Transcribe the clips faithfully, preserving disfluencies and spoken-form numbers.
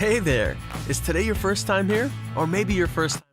Hey there! Is today your first time here? Or maybe your first time.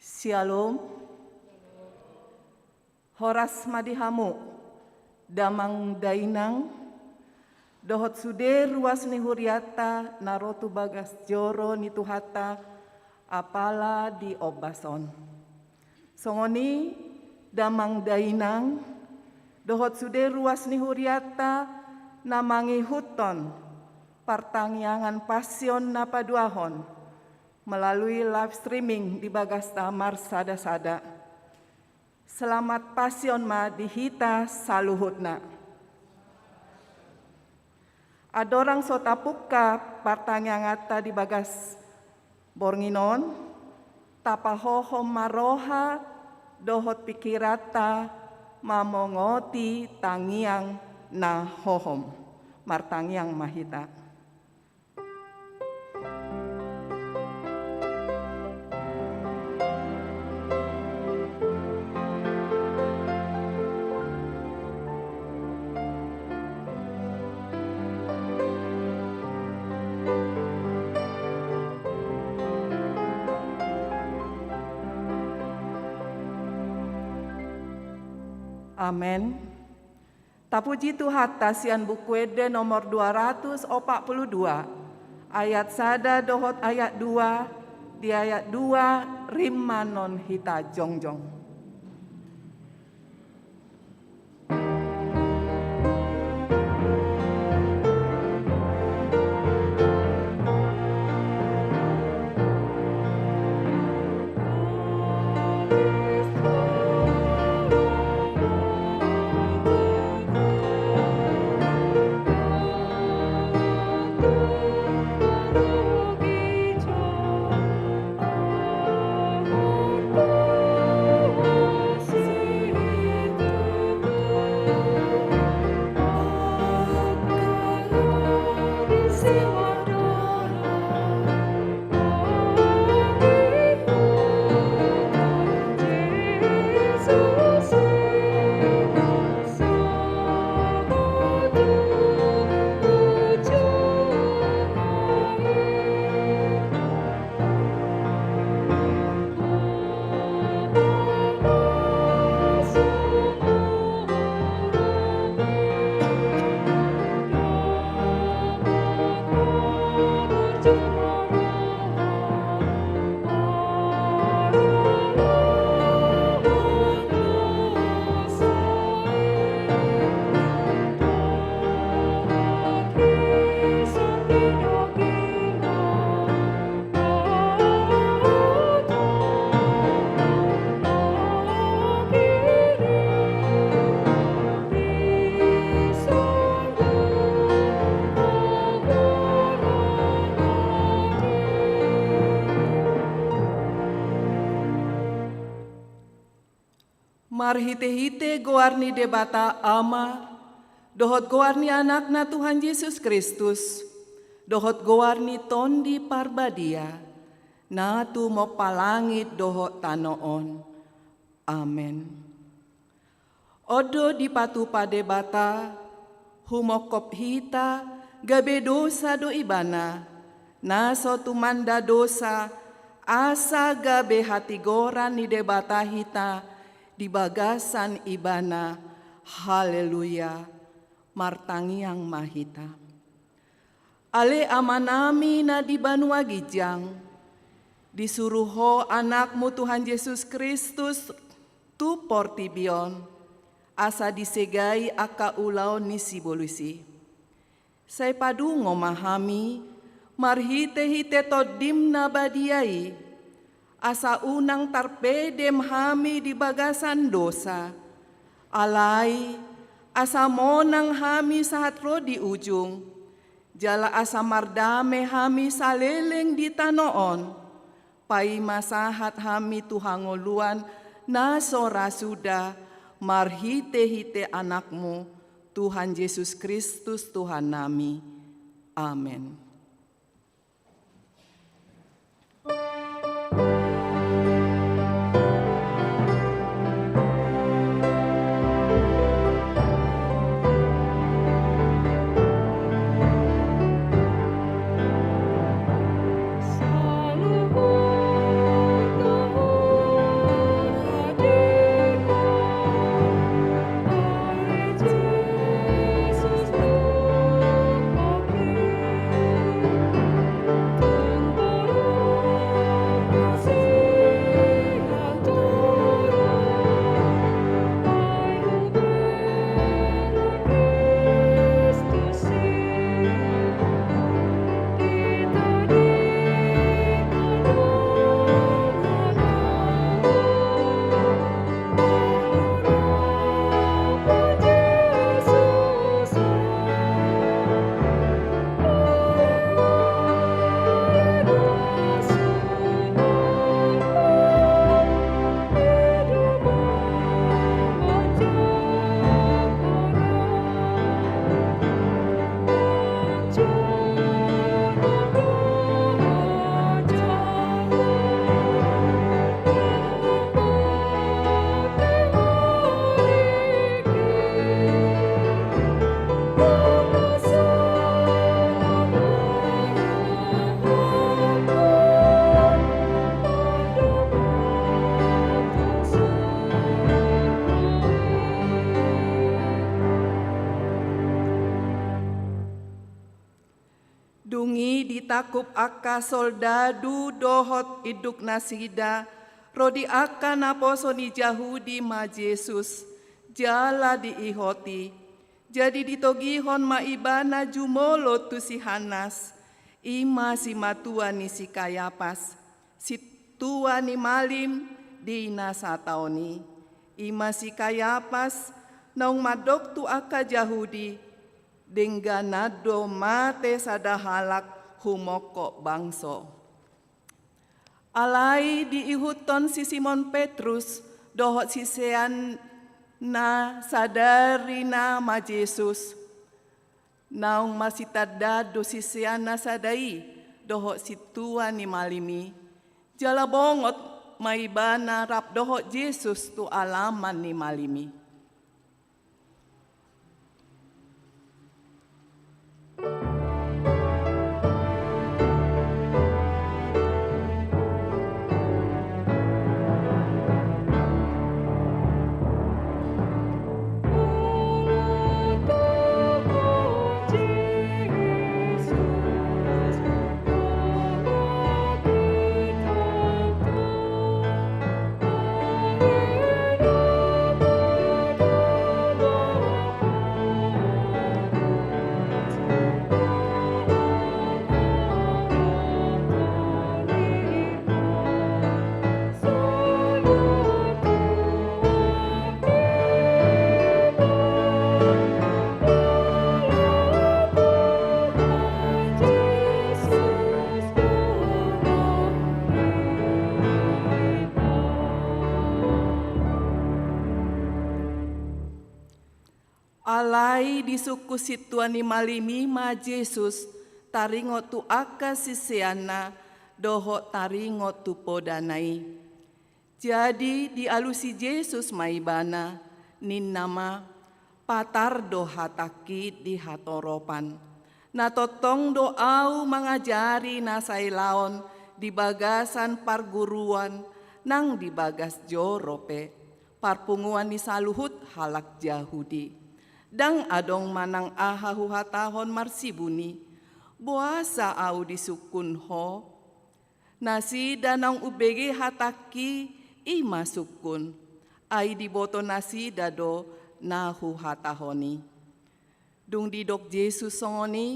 Syalom. Horas ma di hamu, damang dainang, dohot sude ruas ni hurianta na ro tu bagas joro ni Tuhanta, apala di ombas on. Songon i, damang dainang, dohot sude ruas ni hurianta na mangihuthon partangiangan Passion na paduahon melalui live streaming di bagasta marsada-sada. Selamat Passion ma di hita saluhutna. Andorang so tapungka partangianganta di bagas borngin on, tapahohom ma roha dohot pingkiranta mamongoti tangiang na hohom. Martangiang ma hita. Amen. Tapuji Tuhanta sian Buku Ende nomor dua ratus opat puluh dua, ayat sada dohot ayat dua, di ayat dua rim ma non hita jongjong. Marhitehite goar ni Debata Ama, dohot goar ni Anakna Tuhan Jesus Kristus, dohot goar ni Tondi Parbadia, na tumompa langit dohot tano on. Amen. On do dipatupa Debata, humongkop hita, gabe dosa do Ibana, na so tumanda dosa, asa gabe hatigoran ni Debata hita di bagasan Ibana. Haleluya. Martangiang ma hita. Ale Amanami na di banua ginjang, disuru Ho Anakmu Tuhan Jesus Kristus tu portibi on, asa disegai angka ulaon ni sibolis i. Sai padungo ma hami, marhitehite Tondim na badia i, asa unang tarpedem hami di bagasan dosa. Alai, asa monang hami sahat ro di ujung, jala asa mardame hami saleleng di tano on, paima sahat hami tu hangoluan na so ra suda, marhitehite Anakmu, Tuhan Jesus Kristus Tuhannami. Amen. Dung i ditangkup angka soldadu dohot induknasida ro di angka naposo ni Jahudi ma Jesus, jala diihoti. Jadi ditogihon ma Ibana jumolo tu si Hannas, i ma simatua ni si Kayapas, sintua ni malim di na sataon i. I ma si Kayapas naung mandok tu angka Jahudi, dengganan do mate sada halak humongkop bangso. Alai diihuthon si Simon Petrus dohot siseanna sadari na ma Jesus. Naung marsitandaan do siseanna sada i dohot sintua ni malim i. Jala bongot ma ibana rap dohot Jesus tu alaman ni malim i. Alai disungkun sintua ni malim i ma Jesus taringot tu angka siseanna dohot taringot tu podana i. Jadi dialusi Jesus ma ibana, ninna ma, "Patar do hatangki di hatoropan. Na tongtong do Ahu mangajari na sailaon di bagasan parguruan nang di bagas joro pe, parpunguan ni saluhut halak Jahudi. Ndang adong manang aha Huhatahon marsibuni. Boasa Ahu disungkun ho? Nasida naung umbege hatangki i ma sungkun, ai diboto nasida do na Huhatahon i." Dung didok Jesus songon i,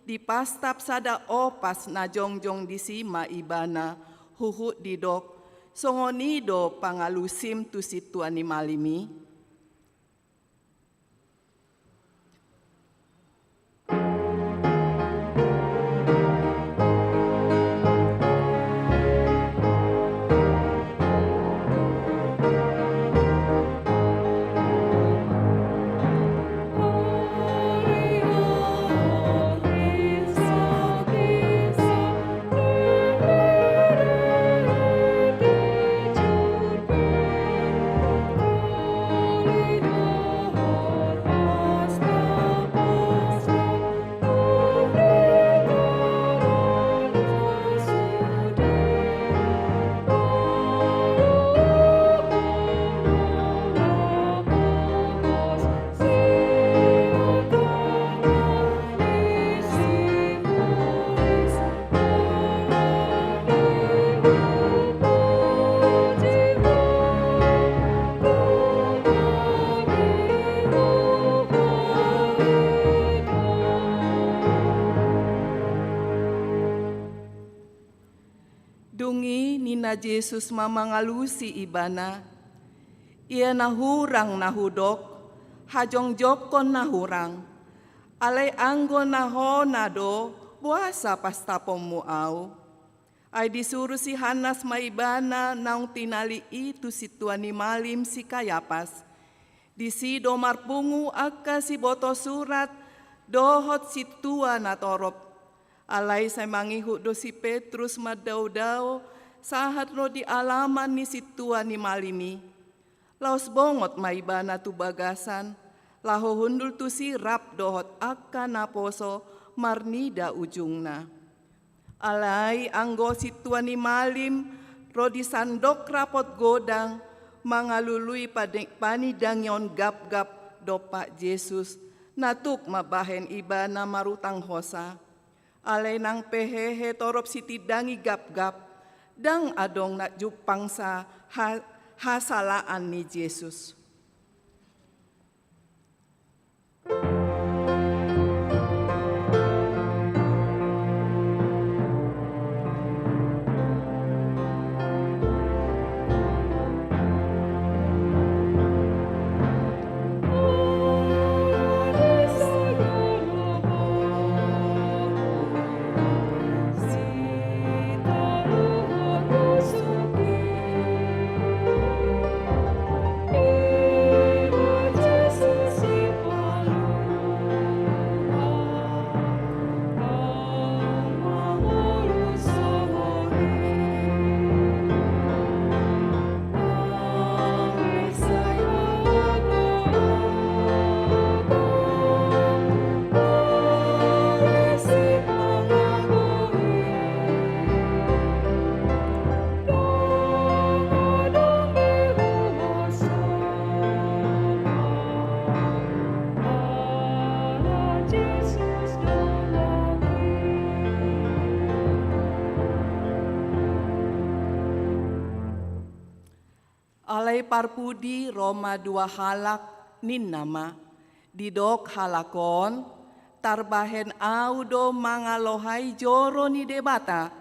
dipastap sada opas na jongjong disi ma ibana, huhut didok, "Songon i do pangalusim tu sintua ni malim i?" Dung i ninna Jesus ma mangalusi ibana, "Ia na hurang na hudok, hajongjongkon na hurang. Alai anggo na hona do, boasa pastaponmu Ahu?" Ai disuru si Hannas ma ibana naung tinali i tu sintua ni malim si Kayapas. Disi do marpungu angka siboto surat dohot sintua na torop. Alai sai mangihut do si Petrus mandaodao sahat ro di alaman ni sintua ni malim i. Laos bongot ma ibana tu bagasan, laho hundul tusi rap dohot angka naposo marnida ujungna. Alai anggo sintua ni malim ro di sandok rapot godang mangalului pade-, panidangion gapgap dompak Jesus, na tuk mambahen ibana marutang hosa. Alai nang pe hehe torop sitindangi gapgap, ndang adong na jumpang sa ha-, hasalaan ni Jesus. Alai parpudi ro ma dua halak, ninna ma, "Didok halak on, tarbahen ahu do mangalohai joro ni Debata,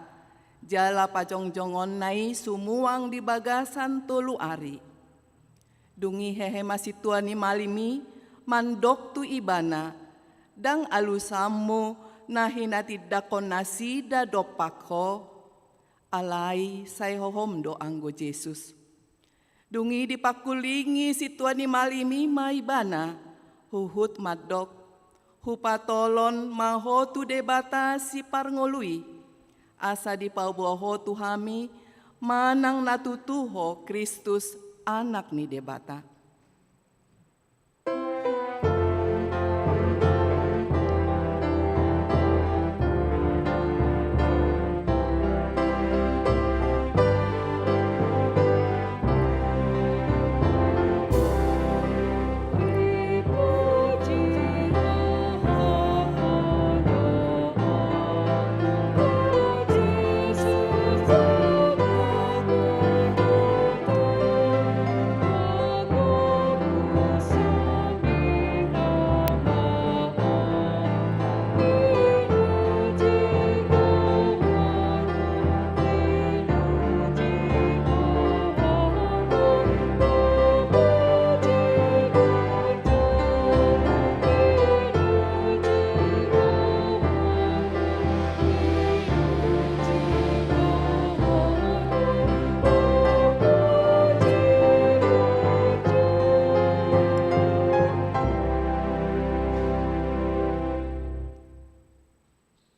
jala pajongjongonna i sumuang di bagasan tolu ari." Dung i hehe ma sintua ni malim i mandok tu ibana, "Ndang alusanmu na hinatindangkon nasida dompak ho?" Alai sai hohom do anggo Jesus. Dung i dipangkulingi sintua ni malim i ma ibana, Huhut mandok: Hupatolon ma ho tu Debata Siparngolu i, asa dipaboa ho tu hami manang na tutu ho Kristus, Anak ni Debata.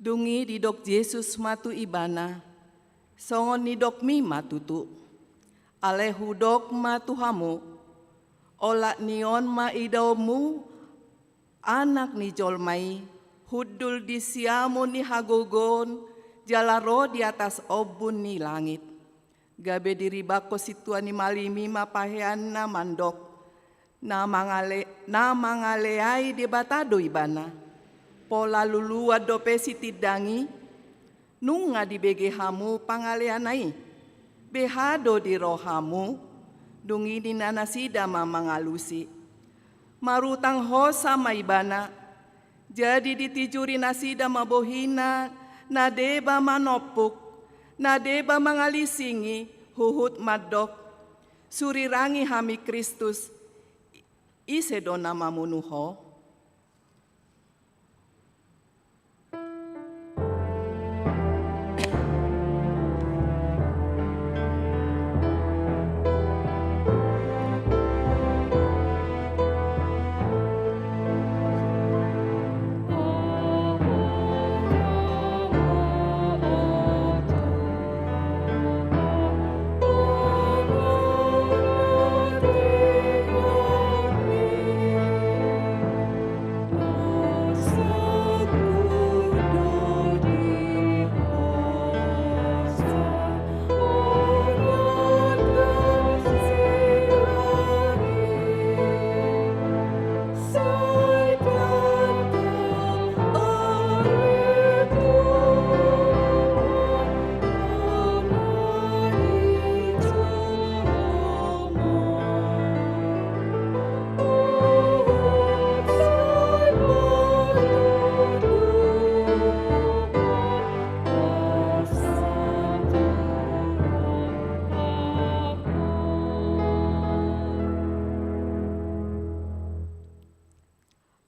Dung i didok Jesus ma tu ibana: Songon nidokmi ma tutu. Alai hudok ma tu hamu: Olat ni on ma idaonmu Anak ni jolma i hundul di siamun ni hagogoon jala ro di atas ombun ni langit. Gabe diribangkon sintua ni malim i ma paheanna mandok: Na mangale-, na mangaleai Debata do ibana. Pola luluan dope sitindang i, nunga dibege hamu pangaleanna i. Beha do di rohamu? Dung i ninna nasida ma mangalusi: Marutang hosa ma ibana. Jadi ditijuri nasida ma bohina, na deba manompuk, na deba mangalisingi, huhut mandok: Surirangi hami Kristus, ise do na mamunu ho?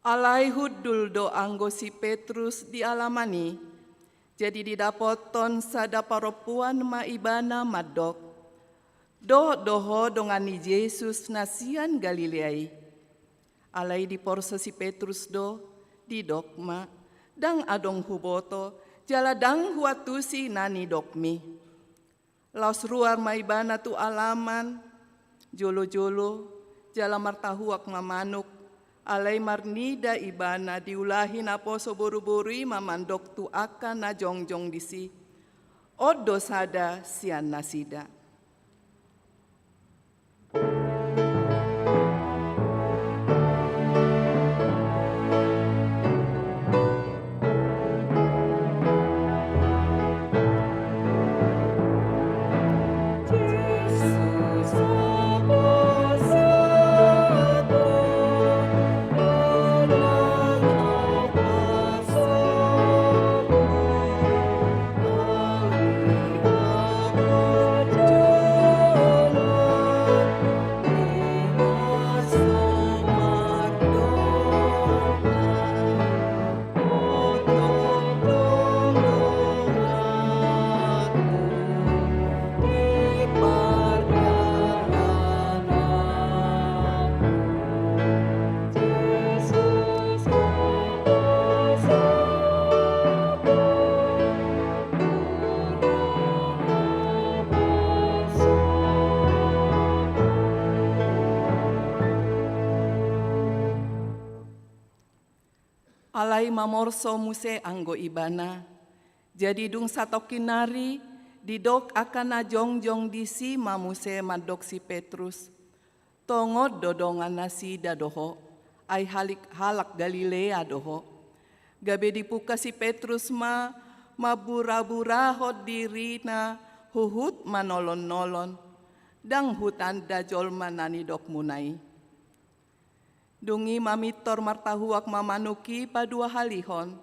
Alai hundul do anggo si Petrus di alaman i. Jadi didapothon sada parompuan ma ibana mandok: Dohot do ho dongan ni Jesus na sian Galilea i. Alai diporso si Petrus do, didok ma: Ndang adong huboto, jala ndang huantusi na nidokmi. Laos ruar ma ibana tu alaman jolojolo, jala martahuak ma manuk, alai marnida ibana diulahi naposo boruboru i ma mandok tu angka na jongjong disi: On do sada sian nasida. Alai mamorso muse anggo ibana. Jadi dung satongkin nari, didok angka na jongjong disi ma muse mandok si Petrus: Tongon do dongan nasida do ho, ai halik-, halak Galilea do ho. Gabe dipungka si Petrus ma mamburaburahon dirina huhut manolon-nolon: Ndang hutanda jolma na nidokmuna i. Dung i mamintor martahuak ma manuk i paduahalihon.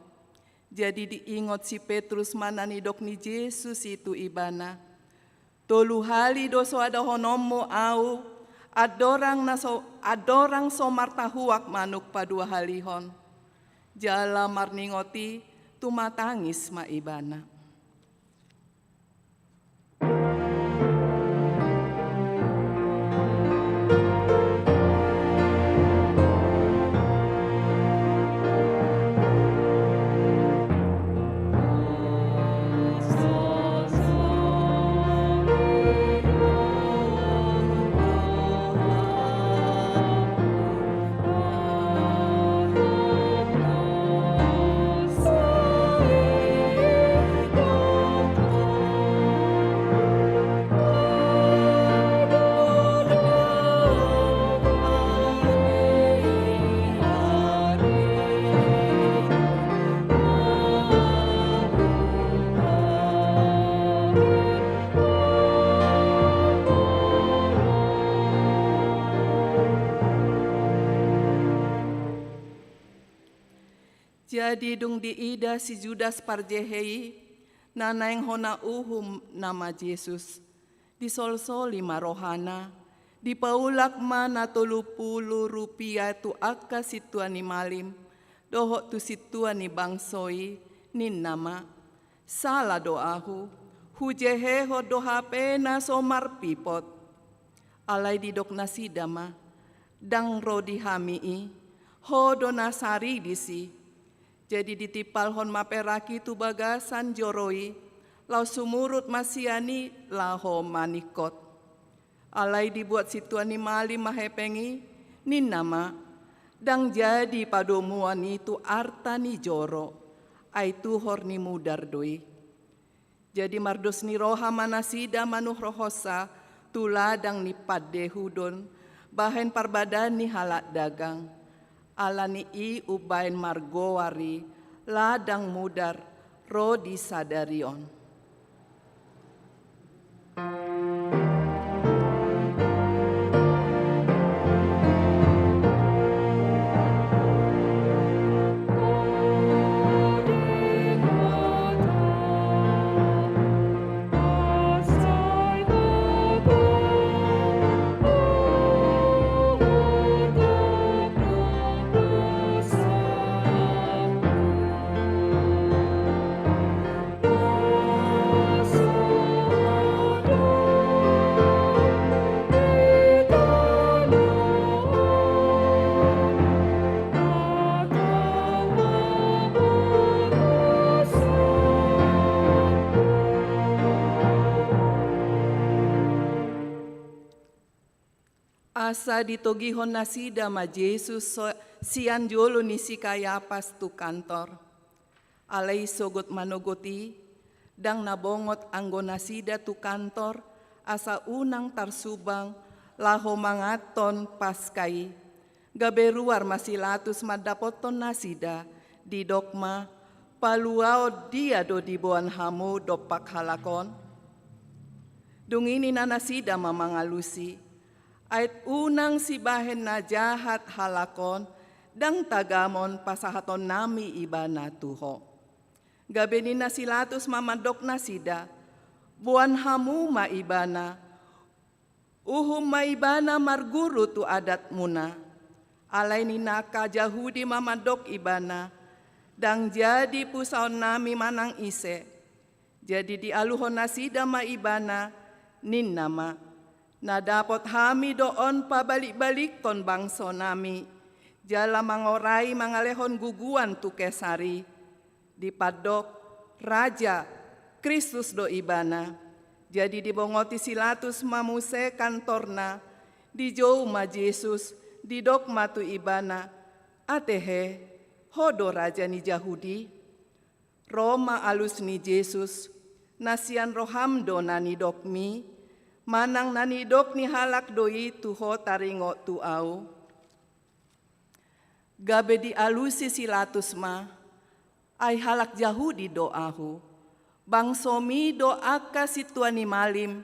Jadi diingot si Petrus ma na nidok ni Jesus i tu ibana: Tolu hali do so adahononmu ahu, andorang na so, andorang so martahuak manuk paduahalihon. Jala marningot i tumatangis ma ibana. Jadi dung diida si Judas parjehe i na naeng hona uhum nama Jesus, disolsoli ma rohana, dipaulak ma na tolu pulu rupia tu angka sintua ni malim dohot tu sintua ni bangso i, ninna ma: Sala do ahu, hujehehon do hape na so marpipot. Alai didok nasida ma: Ndang ro di hami i, ho do na saridis i. Jadi ditimpalhon ma perak i tu bagasan joro i, laos sumurut ma sian i laho maningkot. Alai dibuat sintua ni malim ma hepeng i, ninna ma: Ndang jadi padomuan i tu arta ni joro, ai tuhor ni mudar do i. Jadi mardos ni roha ma nasida manuhoronsa tu ladang ni pandehudon bahen parbadaan ni halak dagang. Ala ni i umbahen margoar i ladang mudar ro di sadari on. Asa ditogihon nasida ma Jesus so-, sian jolo ni si Kayapas tu kantor. Alai sogot manogot i, ndang na bongot anggo nasida tu kantor, asa unang tarsubang laho manganhon Paska i. Gabe ruar ma si Latus mandapothon nasida, didok ma: Paluaon dia do diboan hamu dompak halak on? Dung i ninna nasida ma mangalusi: Ait unang sibahen na jahat halak on, ndang tagamon pasahatonnami ibana tu ho. Gabe ninna si Latus ma mandok nasida: Boan hamu ma ibana, uhum ma ibana marguru tu adatmuna. Alai ninna angka Jahudi ma mandok ibana: Ndang jadi pusaonnami manang ise. Jadi dialuhon nasida ma ibana, ninna ma: Na dapot hami do on pabalikbalikkon bangsonami, jala mangorai mangalehon guguan tu Kesar i. Dipandok: Raja, Kristus do ibana. Jadi dibongoti si Latus ma muse kantorna, dijou ma Jesus, didok ma tu ibana: Atehe, Ho do raja ni Jahudi? Ro ma alus ni Jesus: Na sian roham do na nidokmi, manang na nidok ni halak do i tu ho taringot tu ahu? Gabe dialusi si Latus ma: Ai halak Jahudi do ahu, bangsomi do angka sintua ni malim,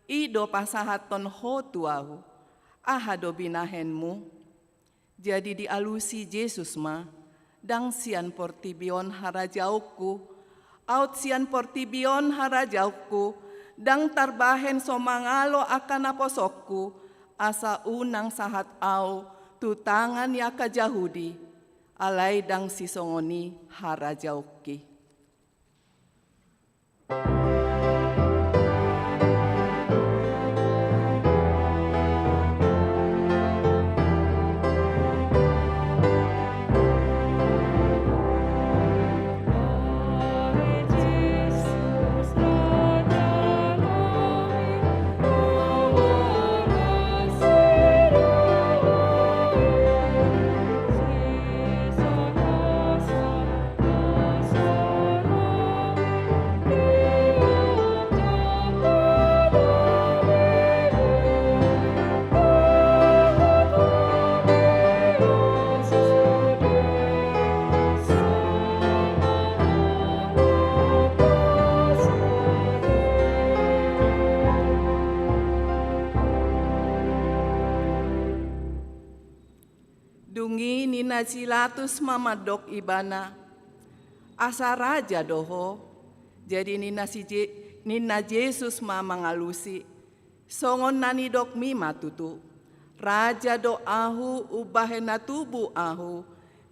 i do pasahathon ho tu ahu. Aha do binahenmu? Jadi dialusi Jesus ma: Ndang sian portibi on harajaonku. Aut sian portibi on harajaonku, ndang tarbahen so mangalo angka naposongku, asa unang sahat ahu tu tangan ni angka Jahudi. Alai ndang sisongon i harajaonki. Dung i ninna si Latus ma mandok ibana: Asa raja do ho? Jadi ninna si Je-, ninna Jesus ma mangalusi: Songon na nidokmi ma tutu. Raja do ahu umbahen na tubu ahu,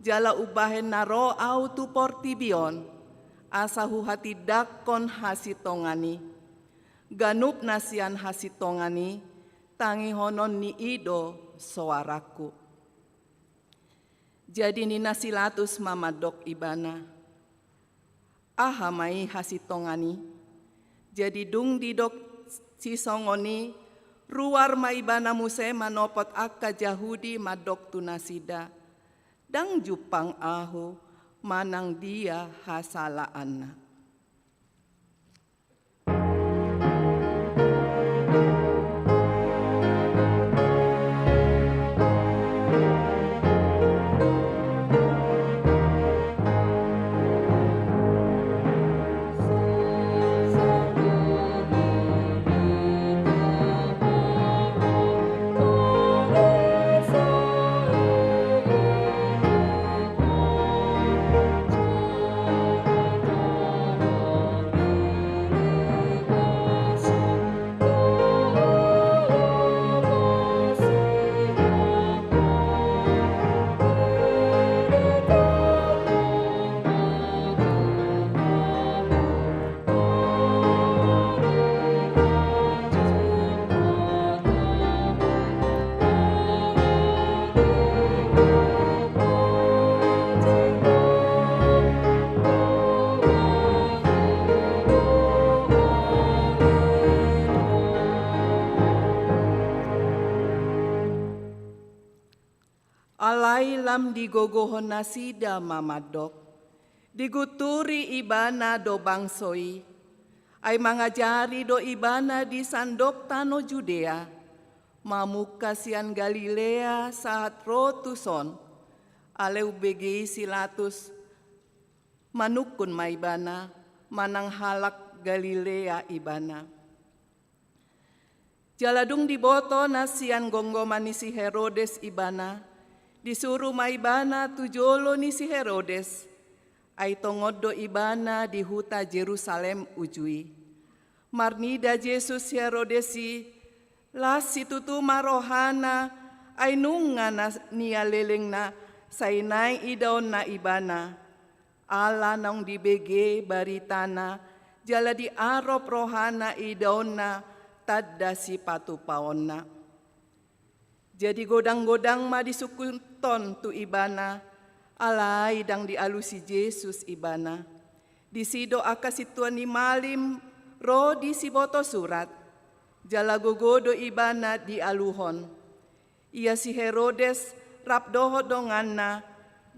jala umbahen na ro ahu tu portibi on, asa huhatindangkon hasintongan i. Ganup na sian hasintongan i, tangihonon ni i do soarangku. Jadi ninna si Latus ma mandok ibana: Aha ma i hasintongan i? Jadi dung didok sisongon i, ruar ma ibana muse manopot angka Jahudi mandok tu nasida: Ndang jumpang ahu manang dia hasalaanna. Alai lam digogohon nasida ma mandok, digunturi ibana do bangso i. Ai mangajari do ibana di sandok tano Judea, mamungka sian Galilea sahat ro tuson. Alai umbege i si Latus, manungkun ma ibana, manang halak Galilea ibana. Jala dung diboto na sian gomgoman ni si Herodes ibana, disuru ma ibana tu jolo ni si Herodes. Ai tongon do ibana di huta Jerusalem uju i. Marnida Jesus si Herodes i, las situtu ma rohana, ai nunga na nialelengna sai naeng idaonna ibana. Ala naung dibege baritana, jala diarop rohana idaonna tanda sipatupaonna. Jadi godang-godang ma disungkunhon tu ibana, alai ndang dialusi Jesus ibana. Disi do angka sintua ni malim ro di siboto surat, jala gogo do ibana dialuhon. Ia si Herodes rap dohot donganna,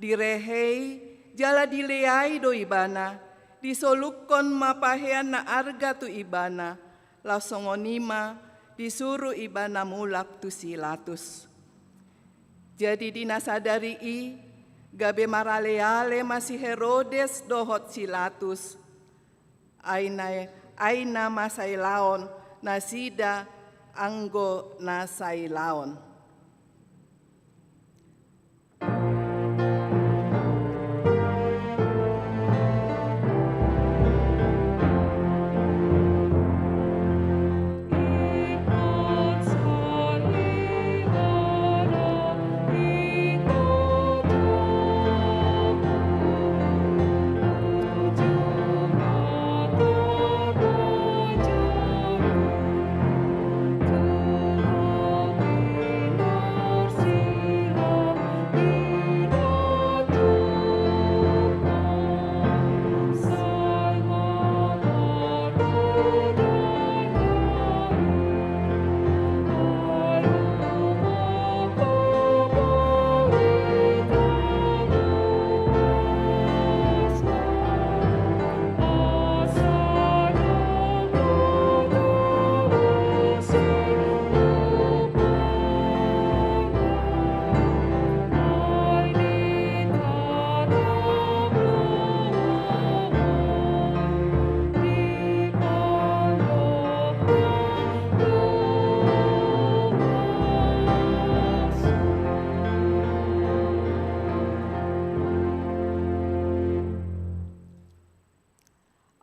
Direhei jala dileai do ibana, disolukkon ma pahean na arga tu ibana, laos songon i ma disuru ibana mulak tu si Latus. Jadi di na sadari i, gabe maraleale ma si Herodes dohot si Latus, ai na, ai na masailaon nasida anggo na sailaon.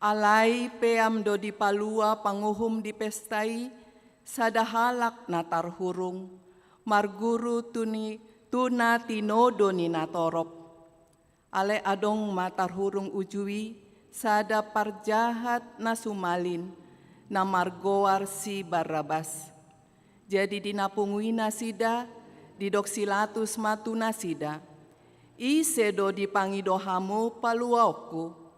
Alai peam do dipalua panguhum di pesta i sada halak na tarhurung, marguru tu ni, tu na tinodo ni natorop. Alai adong ma tarhurung uju i sada parjahat na sumalin, na margoar si Barrabas. Jadi di na pungu i nasida, didok si Latus ma tu nasida: Ise do dipangido hamu paluaonku?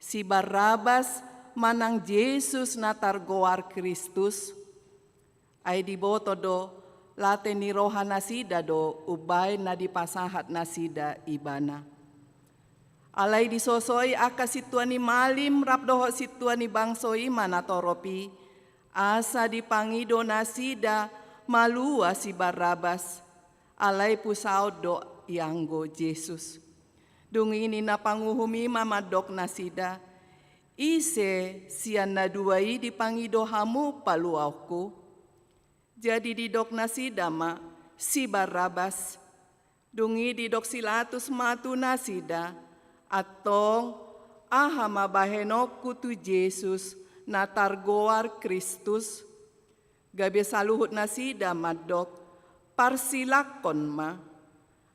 Si Barrabas manang Jesus na targoar Kristus? Ai diboto do, late ni roha nasida do umbaen na dipasahat nasida ibana. Alai disosoi angka sintua ni malim rap dohot sintua ni bangso i ma natorop i, asa dipangido nasida malua si Barrabas, alai pusaon do ianggo Jesus. Dung i ninna panguhum i ma mandok nasida: Ise sian na dua i dipangido hamu paluaonku? Jadi didok nasida ma: Si Barrabas. Dung i didok si Latus ma tu nasida: Antong, aha ma bahenonku tu Jesus na targoar Kristus? Gabe saluhut nasida mandok: Parsilangkon ma.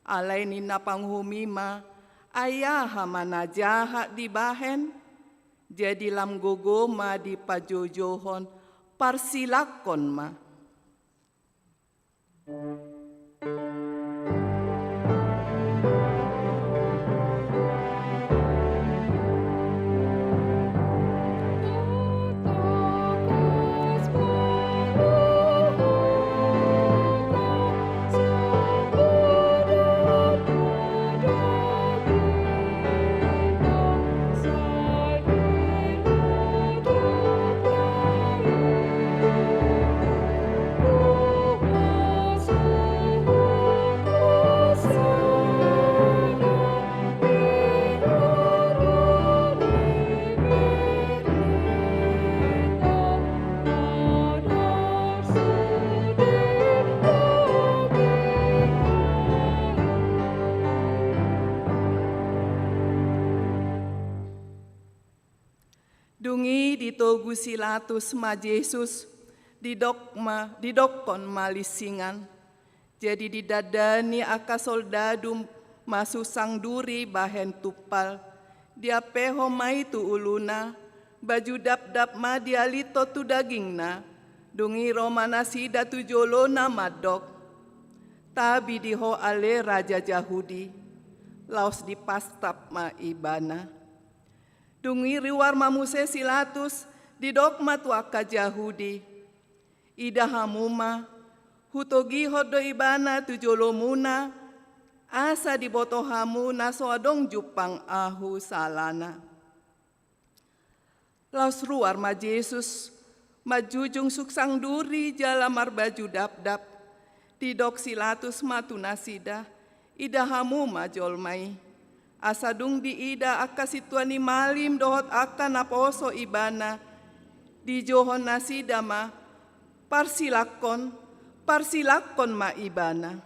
Alai ninna panguhum i ma: Ai aha ma na jahat dibahen? Jadi lam gogo ma dipajouhon: Parsilangkon ma. Dung i ditogu si Latus ma Jesus, didok ma, didokkon ma linsingan. Jadi didandani angka soldadu masunsang duri bahen tumpal. Diampehon ma i tu uluna, baju dapdap ma dialithon tu dagingna. Dung i ro ma nasida tu jolona mandok: Tabi di ho ale raja Jahudi. Laos dipastap ma ibana. Dung i ruar ma muse si Latus, didok ma tu angka Jahudi: Ida hamu ma, hutogihon do ibana tu jolomuna, asa diboto hamu na so adong jumpang ahu salana. Laos ruar ma Jesus, manjujung suksang duri jala marbaju dapdap. Didok si Latus ma tu nasida, ida hamu ma jolma i. Asa dung diida angka sintua ni malim dohot angka naposo ibana, dijouhon nasida ma, parsilangkon, parsilangkon ma ibana.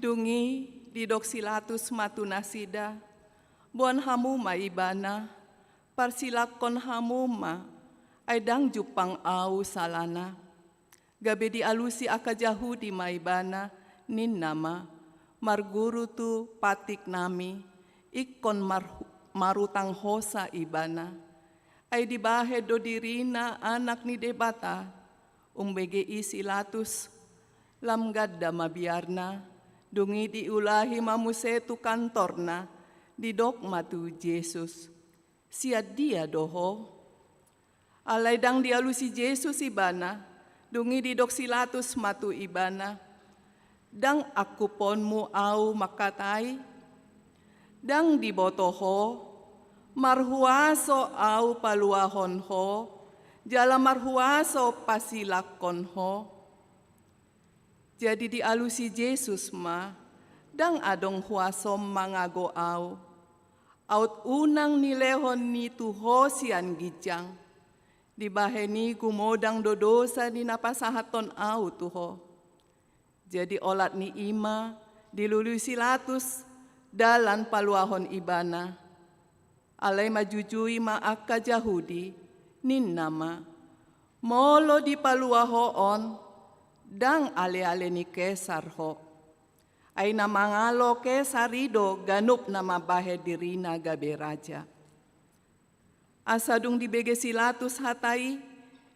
Dung i didok si Latus ma tu nasida, boan hamu ma ibana, parsilangkon hamu ma, ai ndang jumpang ahu salana. Gabe dialusi angka Jahudi ma ibana, ninna ma, marguru tu pantiknami, ingkon mar-, marutang hosa ibana. Ai dibahen do dirina Anak ni Debata. Umbege i si Latus, lam ganda ma biarna, dung i diulahi ma muse tu kantorna, didok ma tu Jesus, sian dia do ho? Alai ndang dialusi Jesus ibana, dung i didok si Latus ma tu ibana, ndang angkuponmu ahu mangkatai? Ndang diboto ho, marhuaso ahu paluahon ho, jala marhuaso pasilangkon ho? Jadi dialusi Jesus ma, ndang adong huasom mangago ahu. Aut unang nilehon ni tu ho sian ginjang. Dibahen i gumodang do dosa ni na pasahathon ahu tu ho. Jadi olat ni i ma dilului si Latus dalan paluahon ibana. Alai manjujui ma angka Jahudi, ninna ma, molo dipalua ho on, ndang aleale ni Kesar ho. Ai na mangalo Kesar i do ganup na mambahen dirina gabe raja. Asa dung dibege si Latus hata i,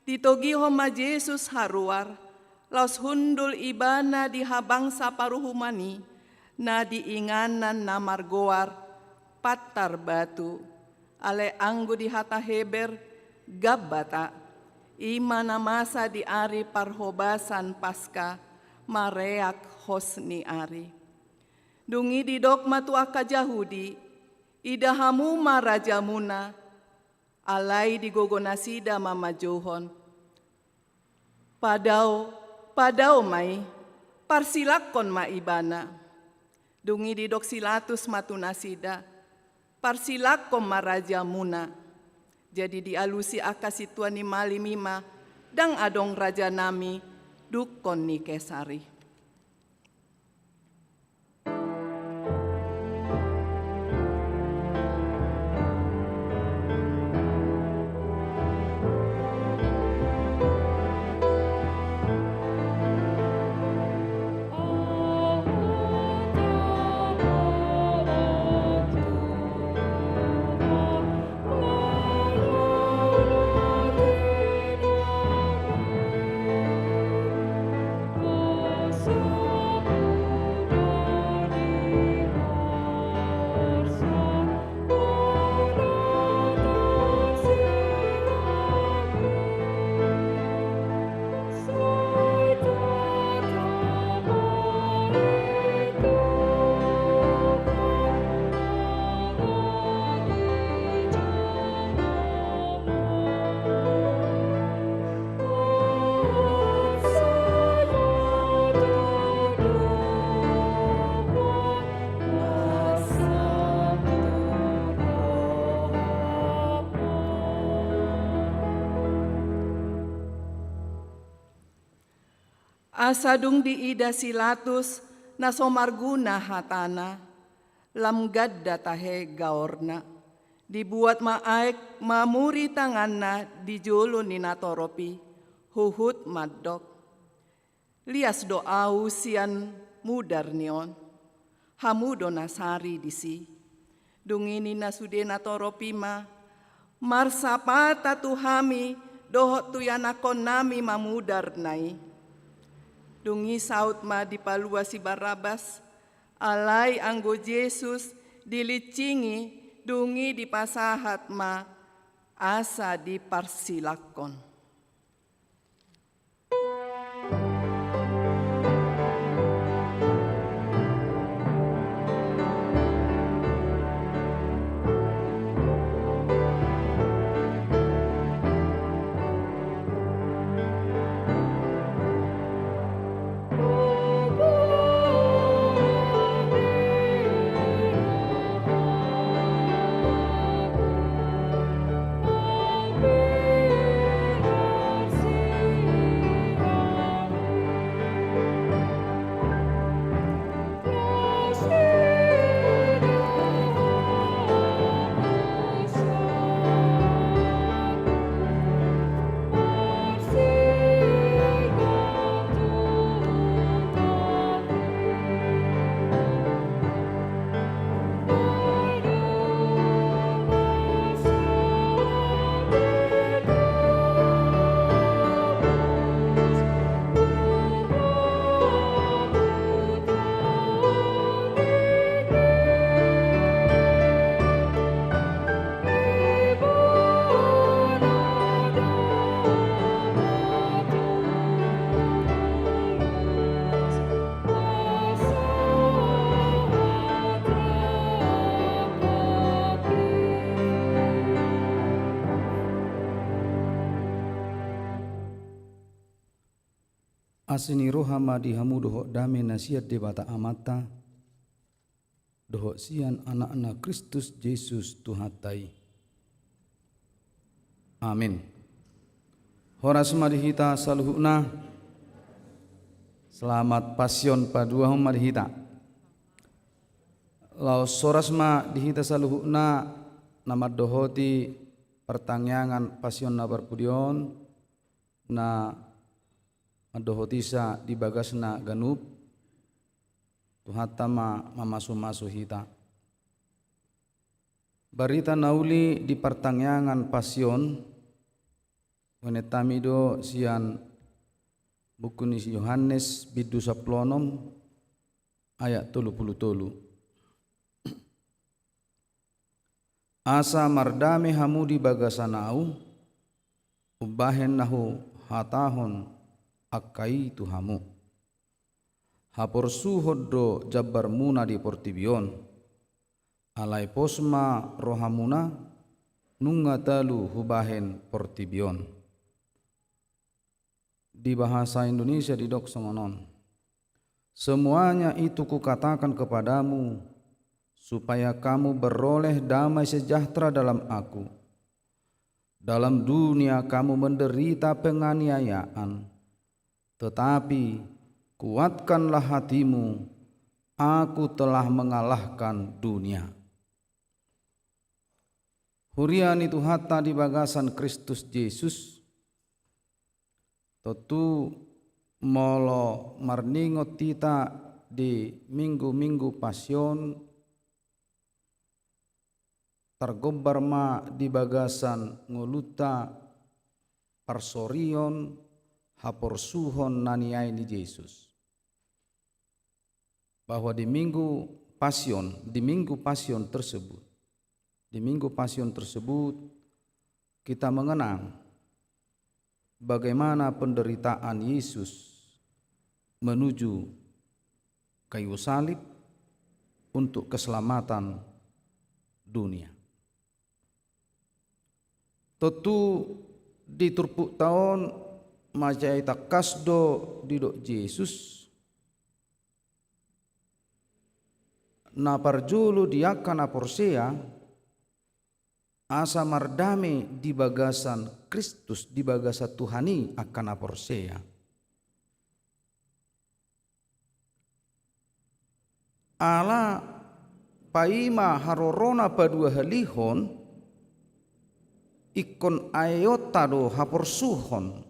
ditogihon ma Jesus haruar, laos hundul ibana di habangsa paruhuman i, na di inganan na margoar Pantar Batu, alai anggo di hata Heber, Gabbata, i ma na masa di ari parhobasan Paska, mareak hos ni ari. Dung i didok ma tu angka Jahudi, ida hamu ma rajamuna, alai digogo nasida ma manjouhon, padao, padao ma i, parsilangkon ma ibana. Dung i didok si Latus ma tu nasida, parsilangkon ma rajamuna. Jadi dialusi angka sintua ni malim i ma, ndang adong rajanami dungkon ni Kesar i. Asa dung diida si Latus na so marguna hatana, lam ganda tahe gaorna. Dibuat ma aek mamuri tanganna di jolo ni natorop i, huhut mandok: Lias do ahu sian mudar ni on. Hamu do na sari disi. Dung i ninna sude natorop i ma: Marsapata tu hami dohot tu ianakkonnami ma mudarna i. Dung i saut ma dipalua si Barabas, alai anggo Jesus dilincingi, dung i dipasahat ma asa diparsilangkon. Asi ni roha ma di hamu dohot dame na sian Debata Amanta dohot sian Anakna Kristus Jesus Tuhanta i. Amin. Horas ma di hita saluhutna. Selamat Pasion paduahon ma di hita. Laos horas ma di hita saluhutna na mandohoti partangiangan Pasion na parpudi on, na mandohotisa di bagasna ganup. Tuhanta ma mamasumasu hita. Barita na uli di partangiangan Pasion, huenetami do sian buku ni si Johannes bindu sampulu onom ayat tolu pulu tolu. Asa mardame hamu di bagasan ahu, umbahen na huhatahon angka i tu hamu. Haporsuhon do jambarmuna di portibi on. Alai pos ma rohamuna, nunga talu hubahen portibi on. Di bahasa Indonesia didok songon on: Semuanya itu kukatakan kepadamu, supaya kamu beroleh damai sejahtera dalam Aku. Dalam dunia kamu menderita penganiayaan, tetapi kuatkanlah hatimu, Aku telah mengalahkan dunia. Huria ni Tuhanta di bagasan Kristus Jesus, tontu molo marningot hita di minggu-minggu Pasion, targombar ma di bagasan ngolunta parsorion haporsuhon na niae ni Jesus. Bahwa di Minggu Pasion, di Minggu Pasion tersebut, di Minggu Pasion tersebut, kita mengenang bagaimana penderitaan Yesus menuju kayu salib untuk keselamatan dunia. Tontu di turpukta on manjadi tangkas do didok Jesus, na parjolo di angka na porsea, asa mardame di bagasan Kristus, di bagasan Tuhan i angka na porsea. Ala paima harorona paduahalihon, ingkon aeonta do haporsuhon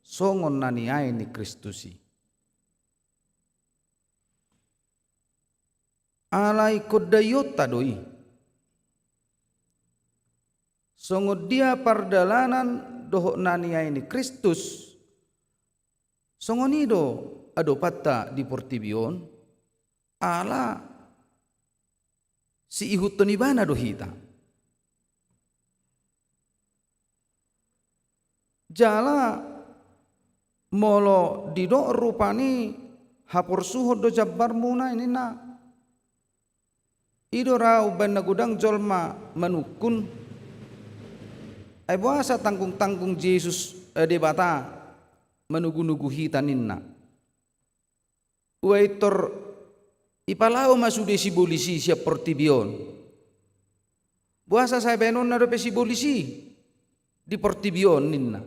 songon na niae ni Kristus i. Ala ingkon daionta do i. Songon dia pardalanan dohot na niae ni Kristus, songon i do adopanta di portibi on, ala siihuthon ibana do hita. Jala molo didok rupani haporsuhon do jambarmuna ninna. I do ra umbaen na godang jolma manungkun. Ai boasa tanggung-tanggung Jesus, eh, Debata manugu-nugu hita ninna. Ua intor ipalaho ma sude sibolis i sian portibi on. Boasa sai baenonna dope sibolis i di portibi on ninna.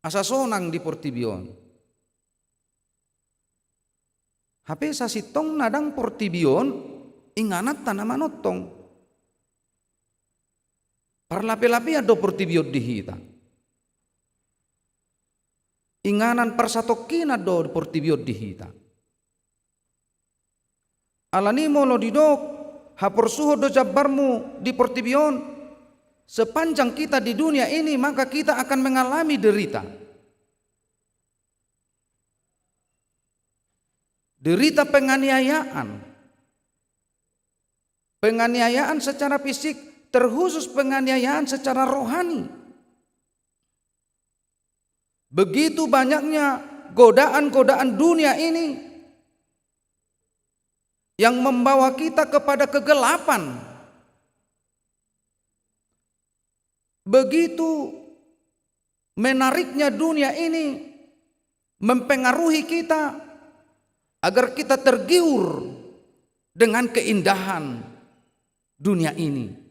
Asa sonang di portibi on. Hape sasintongna ndang portibi on ingananta na manongtong. Parlape-lapean do portibi on di hita. Inganan parsatongkinan do portibi on di hita. Alani molo didok haporsuhon do jambarmu di portibi on, sepanjang kita di dunia ini maka kita akan mengalami derita. Derita penganiayaan. Penganiayaan secara fisik, terkhusus penganiayaan secara rohani. Begitu banyaknya godaan-godaan dunia ini yang membawa kita kepada kegelapan. Begitu menariknya dunia ini mempengaruhi kita agar kita tergiur dengan keindahan dunia ini.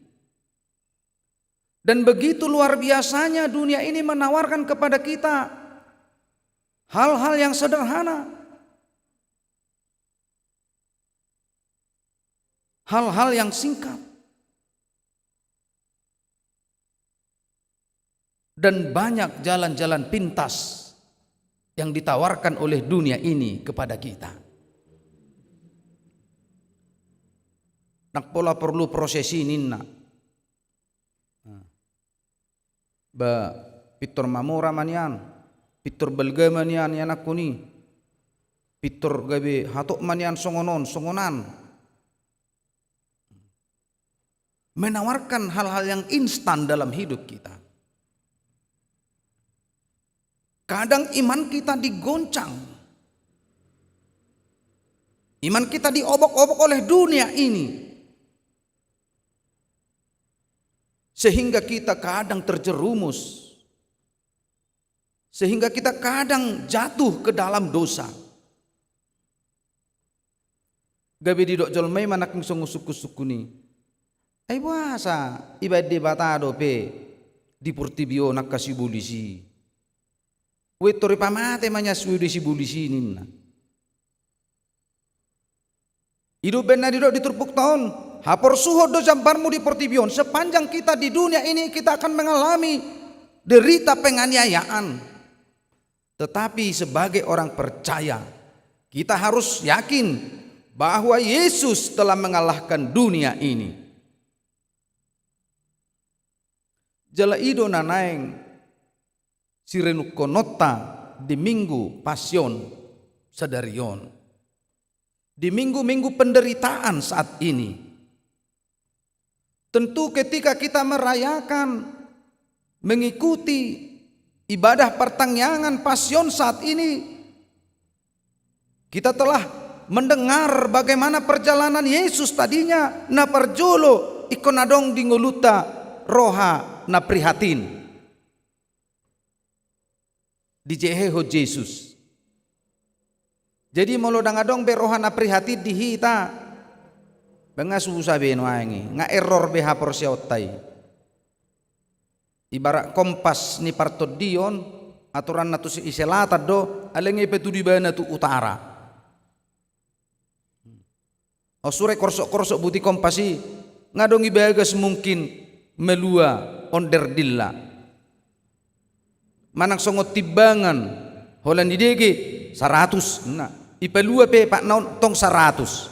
Dan begitu luar biasanya dunia ini menawarkan kepada kita hal-hal yang sederhana, hal-hal yang singkat, dan banyak jalan-jalan pintas yang ditawarkan oleh dunia ini kepada kita. Ndang pola porlu prosesi ninna. Ba pintor mamora ma nian, pintor balga ma nian ianakhon i, pintor gabe hatop ma nian songon on songon an. Menawarkan hal-hal yang instan dalam hidup kita. Kadang iman kita digoncang. Iman kita diobok-obok oleh dunia ini. Sehingga kita kadang terjerumus. Sehingga kita kadang jatuh ke dalam dosa. Gabe didok jolma i ma nangkin songon sungkun-sungkun i. Ai boasa ibaen Debata dope di portibi on angka sibolis i. Ue tori pamate ma nian sude sibolis i ninna. I do umbaen na didok di turpukta on, haporsuhon do jambarmu di portibi on. Sepanjang kita di dunia ini kita akan mengalami derita penganiayaan. Tetapi sebagai orang percaya, kita harus yakin bahwa Yesus telah mengalahkan dunia ini. Jala i do na naeng sirenungkononta di Minggu Pasion sadari on. Di minggu-minggu penderitaan saat ini. Tentu ketika kita merayakan, mengikuti ibadah partangiangan Pasion saat ini, kita telah mendengar bagaimana perjalanan Yesus tadinya na parjolo ingkon adong di ngolunta roha na prihatin. Dijehehon Jesus. Jadi molo ndang adong be roha na prihatin di hita, ba nga susah be nuaeng i, nga error be haporseaonta i. Ibarat kompas ni partondion, aturanna tu si selatan do, alai nga ipatudu ibana tu utara. Sure korsok-korsok buti kompas i, nga adong i bagas mungkin malua onderdilla. Manang songon timbangan, holan dibege saratus, nah, ipalua pe patna on tong saratus.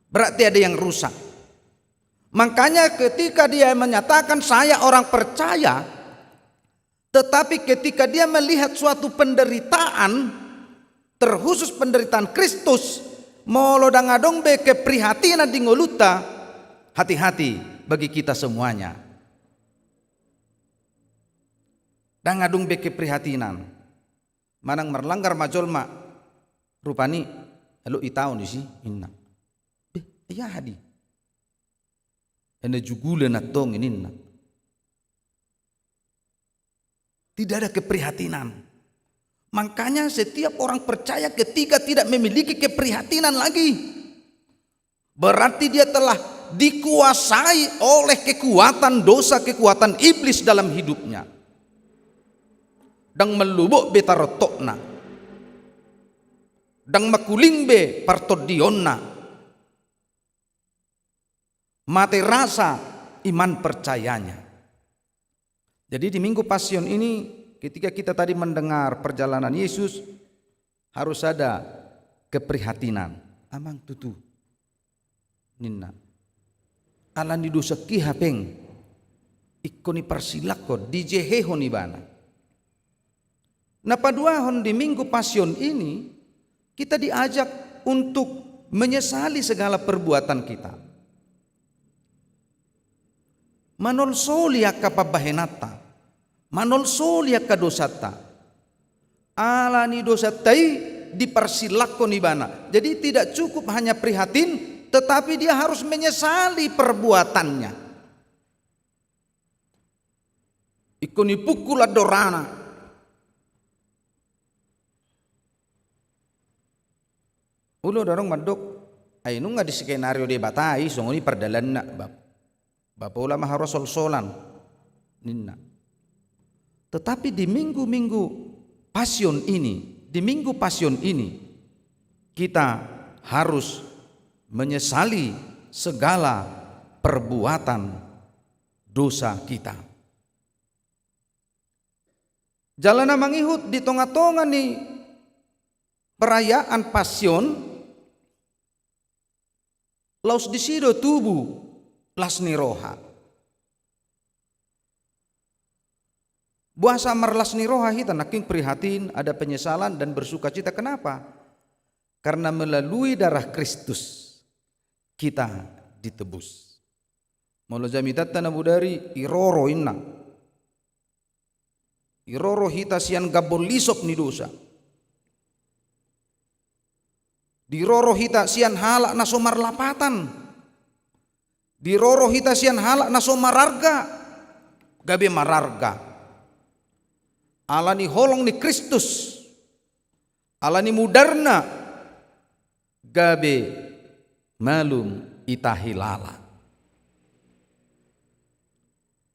Berarti ada yang rusak. Makanya ketika dia menyatakan saya orang percaya, tetapi ketika dia melihat suatu penderitaan, terkhusus penderitaan Kristus, molo ndang adong be keprihatinan di ngolunta, hati-hati bagi kita semuanya. Ndang adong be keprihatinan. Manang marlanggar ma jolma, rupani, elo itaon disi, inna. Beh, ia hadi. Ena jugulan antong i, ninna. Tidak ada keprihatinan. Makanya setiap orang percaya ketika tidak memiliki keprihatinan lagi, berarti dia telah dikuasai oleh kekuatan dosa, kekuatan iblis dalam hidupnya. Ndang mallobok be tarontokna. Ndang mangkuling be partondionna. Mate rasa iman percayanya. Jadi di Minggu Pasion ini, ketika kita tadi mendengar perjalanan Yesus, harus ada keprihatinan. Amang tutu, ninna. Ala ni dosangki hape, ingkon diparsilakkon, dijehehon ibana. Na paduahon, di Minggu Pasion ini, kita diajak untuk menyesali segala perbuatan kita. Manolsoli angka pambahenanta, manolsoli angka dosanta. Ala ni dosanta i diparsilakkon ibana. Jadi tidak cukup hanya prihatin, tetapi dia harus menyesali perbuatannya. Ingkon dipungkul andorana. Olo, adong mandok, ai nunga di skenario Debata i, songon i pardalanna, ba, ba pola ma haroa solsolan, ninna. Tetapi di minggu-minggu Pasion ini, di Minggu Pasion ini, kita harus menyesali segala perbuatan dosa kita. Jala na mangihut di tonga-tonga ni perayaan Pasion, laos disi do tubu las ni roha. Boasa marlas ni roha hita? Nangkin prihatin, ada penyesalan dan bersukacita. Kenapa? Karena melalui darah Kristus kita ditebus. Molo jamitanta na bodari, iroro inna. Iroro hita sian gambol isop ni dosa. Diroro hita sian halak na so marlapatan. Diroro hita sian halak na so mararga, gabe mararga. Ala ni holong ni Kristus, ala ni mudarna, gabe malum hita hilala.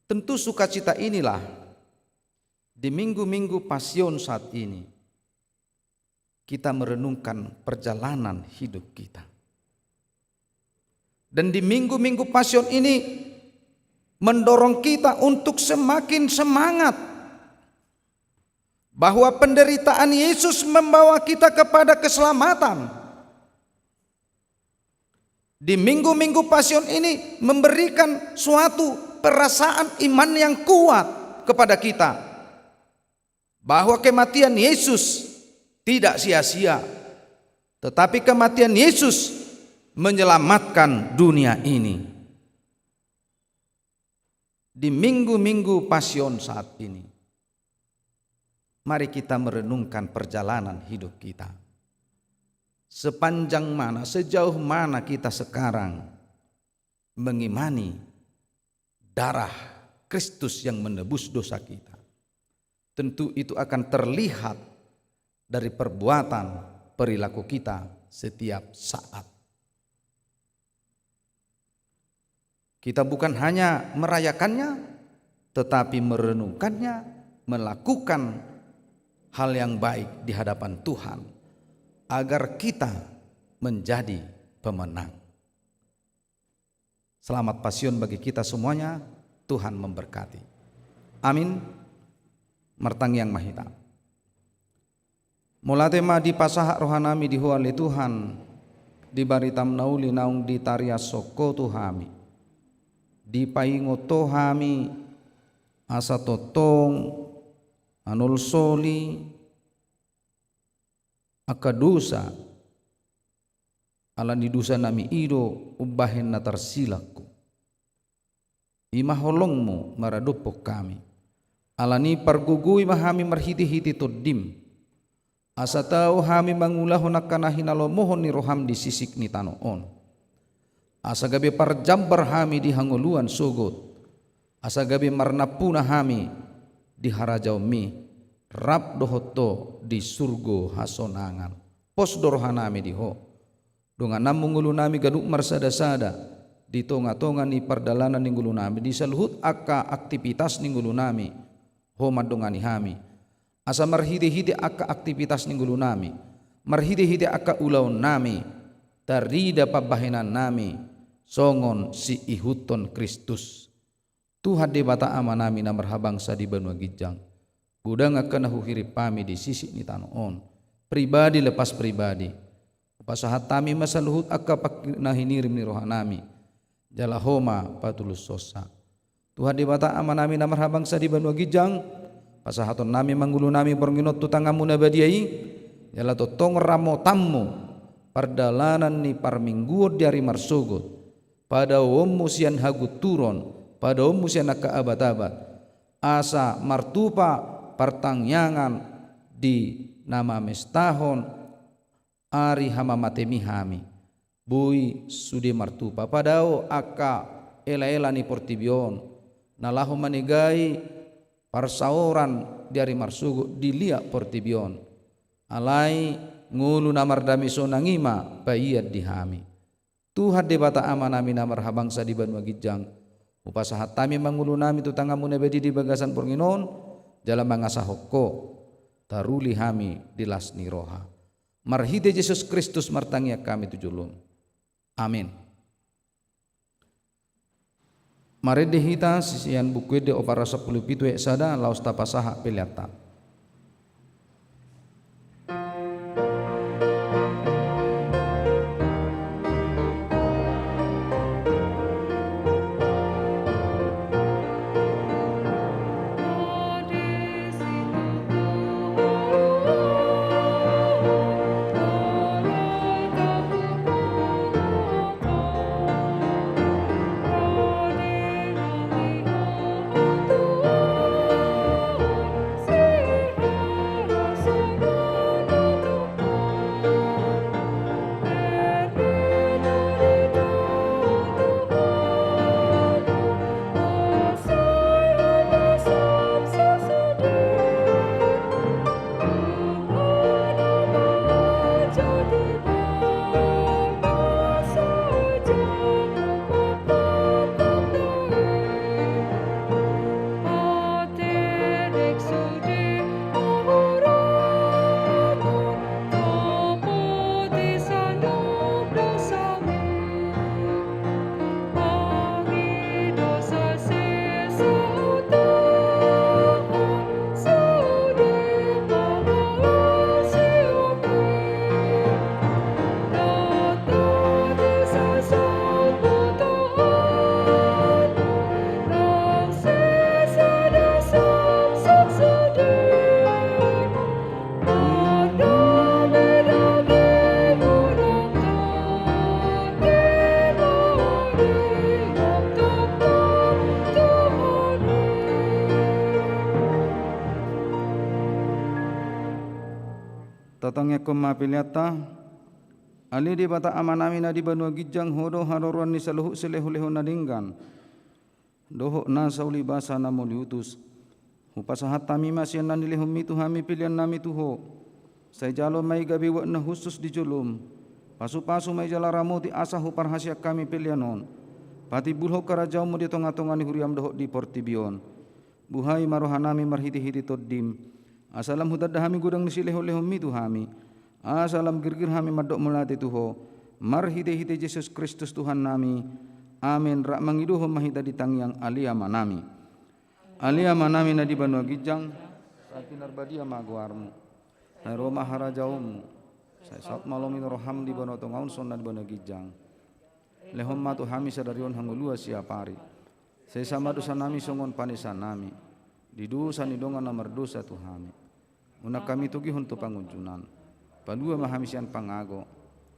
Tentu sukacita inilah di minggu-minggu Pasion saat ini kita merenungkan perjalanan hidup kita. Dan di minggu-minggu Pasion ini mendorong kita untuk semakin semangat bahwa penderitaan Yesus membawa kita kepada keselamatan. Di minggu-minggu Pasion ini memberikan suatu perasaan iman yang kuat kepada kita, bahwa kematian Yesus tidak sia-sia, tetapi kematian Yesus menyelamatkan dunia ini. Di minggu-minggu Pasion saat ini, mari kita merenungkan perjalanan hidup kita. Sepanjang mana, sejauh mana kita sekarang mengimani darah Kristus yang menebus dosa kita? Tentu itu akan terlihat dari perbuatan, perilaku kita setiap saat. Kita bukan hanya merayakannya, tetapi merenungkannya, melakukan hal yang baik di hadapan Tuhan, agar kita menjadi pemenang. Selamat Pasion bagi kita semuanya. Tuhan memberkati. Amin. Martangiang ma hita. Mauliate ma dipasahat rohanami di Ho ale Tuhan, di baritam na uli naung ditariashon Ho tu hami. Dipaingot Ho hami, asa tongtong manolsoli angka dosa, ala ni dosanami i do umbahen na tarsilang Ho. I ma holongmu maradophon hami. Ala ni i pargogoi ma hami marhitehite Tondim, asa tau hami mangulahon angka na hinalomohon ni roham di sisik ni tano on. Asa gabe parjambar hami di hangoluan sogot, asa gabe marnampuna hami di harajaonmi, rap dohot Ho di surgo hasonangan. Pos do rohanami di Ho. Dongananmu ngolunami ganup marsadasada di tongatonga ni pardalanan ni ngolunami, di saluhut angka aktivitas ni ngolunami, Ho mandongani hami. Asa marhitehite angka aktivitas ni ngolunami, marhitehite angka ulaonnami, tarida pambahenannami songon siihuthon Kristus. Tuhan Debata Amanami na marhabangsa di banua ginjang, godang angka na huhirim hami di sisik ni tano on, pribadi lepas pribadi, hupasahat hami ma saluhut angka pangkirim na hinirim ni rohanami, jala Ho ma patulushonsa. Tuhan Debata Amanami na marhabangsa di banua ginjang, pasahatonnami ma ngolunami borngin on tu tanganmu na badia i, jala tongtong ramotanmu pardalanan ni parmingguon di ari marsogot, padaoonmu sian hagunturon, padaoonmu sian angka abatabat, asa martupa partangiangan di na mamestahon ari hamamatemi hami. Boi sude martupa, padao angka elaela ni portibi on, na laho manegai parsaoran di ari marsogot di liat portibi on. Alai ngolu na mardame sonang i ma paian di hami. Tuhan Debata Amanami na marhabangsa di banua ginjang, hupasahat hami ma ngolunami tu tanganmu na badia di bagasan borngin on, jala mangasahon Ho taruli hami di las ni roha. Marhite Jesus Kristus martangiang hami tu jolom. Amin. Marende hita sian Buku Ende opat ratus sampulu pitu ayat sada, laos tapasahat peleanta. Tatangiangkon ma peleanta. Ale Debata Amanami na di banua ginjang, Ho do haroroan ni saluhut silehonlehon na denggan dohot nasa ulibasa na mauliutus. Hupasahat hami ma sian na nilehonmi tu hami peleannami tu Ho. Sai jalo ma i gabe uap na hushus di jolom. Pasupasu ma i jala ramoti asa huparhaseang hami pelean on patimbulhon harajaonmu di tongatonga ni huriam dohot di portibi on. Buhai ma rohanami marhitehite Tondim, asa lam hutanda hami godang ni silehonlehonmi tu hami, asa lam girgir hami mandok mauliate tu Ho, marhitehite Jesus Kristus Tuhannami, Amen. Rap mangidohon ma hita di tangiang Ale Amanami. Ale Amanami na di banua ginjang, sai pinarbadia ma goarmu. Sai ro ma harajaonmu. Sai saut ma lomo ni roham di banua tonga on songon na di banua ginjang. Lehon ma tu hami sadari on hangoluan siapari. Sesa ma dosanami songon panesanami di dosa ni dongan na mardosa tu hami. Unang hami togihon tu pangunjunan. Palua ma hami sian pangago.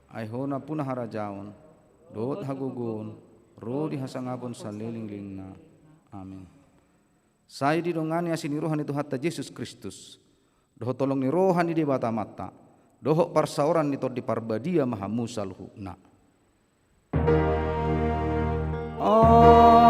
Ai Ho nampuna harajaon dohot hagogoon ro di hasangapon salelenglelengna. Amen. Sai didongani asi ni roha ni Tuhanta Jesus Kristus, dohot holong ni roha ni Debata Amanta, dohot parsaoran ni Tondi Parbadia ma hamu saluhutna. Amen.